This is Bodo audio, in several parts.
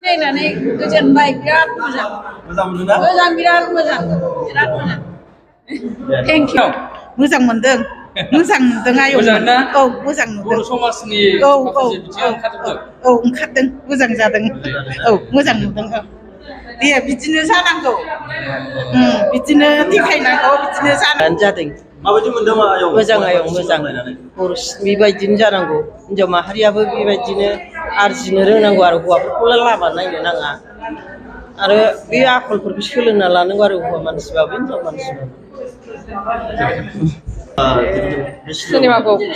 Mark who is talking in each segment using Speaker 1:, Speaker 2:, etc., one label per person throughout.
Speaker 1: नायनानै गोजोनबाय बिराद मोजां
Speaker 2: मोजां मोनदोंना?
Speaker 1: मोजां बिराद मोजां बिराद मोजां थेंक इउ
Speaker 3: मोजां मोनदों मोजां नुदों आयं
Speaker 4: मोजां ना?
Speaker 3: औ मोजां नुदों
Speaker 4: बर' समाजनि
Speaker 3: औ औ
Speaker 4: माखासे
Speaker 3: औ
Speaker 4: बिथिङा ओंखारजोबदों।
Speaker 3: औ ओंखारदों मोजां जादों औ मोजां नुदों औ दे बिदिनो जानांगौ बिदिनो देखायनांगौ बिदिनो जादों
Speaker 2: माबायदि मोनदों आयं?
Speaker 5: मोजां आयं मोजां
Speaker 2: नायनानै
Speaker 5: बर' बेबायदिनो जानांगौ हिनजाव माहारियाबो बेबायदिनो आरजिनो रोंनांगौ आरो हौवाफोरखौल' लामा नायनो नाङा आरो बे आखलफोरखौ सोलोंना लानांगौ आरो हौवा मानसिबाबो हिनजाव मानसिबाबो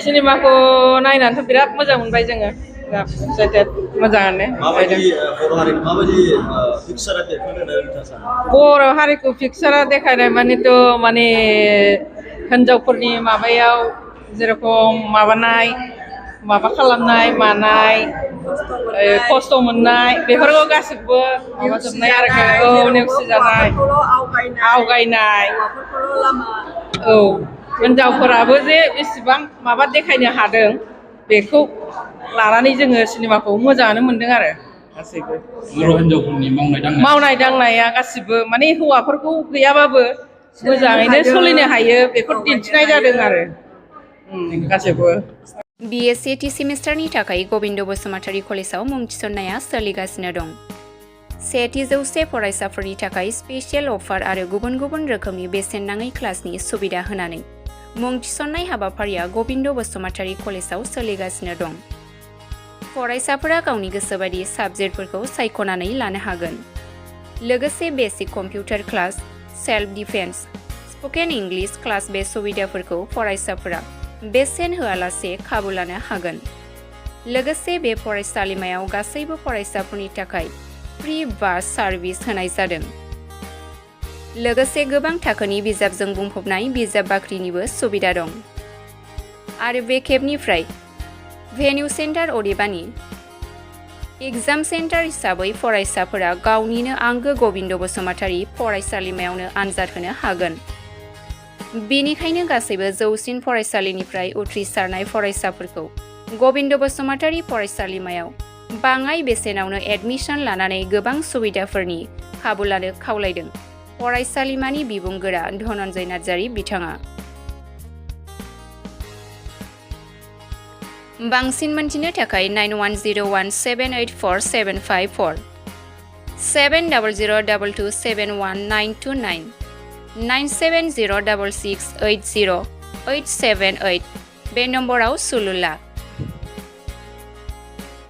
Speaker 1: सिनेमाखौ नायनानैथ' बिराद मोजां मोनबाय जोङो बिराद एक्साइटेड मोजाङानो
Speaker 2: माबायदि बर' हारिनि माबायदि पिक्सारा बेरखांदों होनना नोंथाङा सानो?
Speaker 1: बर' हारिखौ पिक्सारा देखायनाय मानेथ' माने हिनजावफोरनि माबायाव जेरखम माबानाय माबा खालामनाय मानाय खस्थ' मोननाय बेफोरखौ गासिबो माबाजोबनाय आरोखि औ नेवसिजानाय आवगायनाय औ हिनजावफोराबो जे बेसेबां माबा देखायनो हादों बेखौ लानानै जोङो सिनेमाखौ मोजाङानो मोनदों आरो गासैबो
Speaker 4: बर' हिनजावफोरनि
Speaker 1: मावनाय दांनाया गासिबो माने हौवाफोरखौ गैयाबाबो मोजाङैनो सोलिनो हायो बेखौ दिन्थिनाय जादों आरो गासैबो
Speaker 6: बिए सेथि सेमिस्टारनि थाखाय गबिन्द बसुमतारी कलेजाव मुं थिसननाया सोलिगासिनो दं। सेथि जौसे फरायसाफोरनि थाखाय स्पेसियेल अफार आरो गुबुन गुबुन रोखोमनि बेसेन नाङै क्लासनि सुबिदा होनानै मुं थिसननाय हाबाफारिया गबिन्द बसुमतारी कलेजाव सोलिगासिनो दं। फरायसाफोरा गावनि गोसोबायदि साबजेक्टफोरखौ सायख'नानै लानो हागोन। लोगोसे basic computer class, self defence, spoken English class बे सुबिदाफोरखौ फरायसाफोरा बेसेन होआलासे खाबु लानो हागोन। लोगोसे बे फरायसालिमायाव गासैबो फरायसाफोरनि थाखाय फ्रि बास सार्भिस होनाय जादों। लोगोसे गोबां थाखोनि बिजाबजों बुंफबनाय बिजाब बाख्रिनिबो सुबिदा दं। आरो बे खेबनिफ्राय भेन्यु सेन्टार अदेबानि एग्जाम सेन्टार हिसाबै फरायसाफोरा गावनिनो आंगो गबिन्द बसुमतारी फरायसालिमायावनो आनजाद होनो हागोन। बेनिखायनो गासैबो जौसिन फरायसालिनिफ्राय उथ्रिसारनाय फरायसाफोरखौ गबिन्द बसुमतारी फरायसालिमायाव बाङाय बेसेनावनो एडमिसन लानानै गोबां सुबिदाफोरनि खाबु लानो खावलायदों फरायसालिमानि बिबुंगोरा धनन्जय नार्जारी बिथाङा। बांसिन मोनथिनो थाखाय 9101784754 7002271929 9706680878 बे नम्बराव सुलु ला।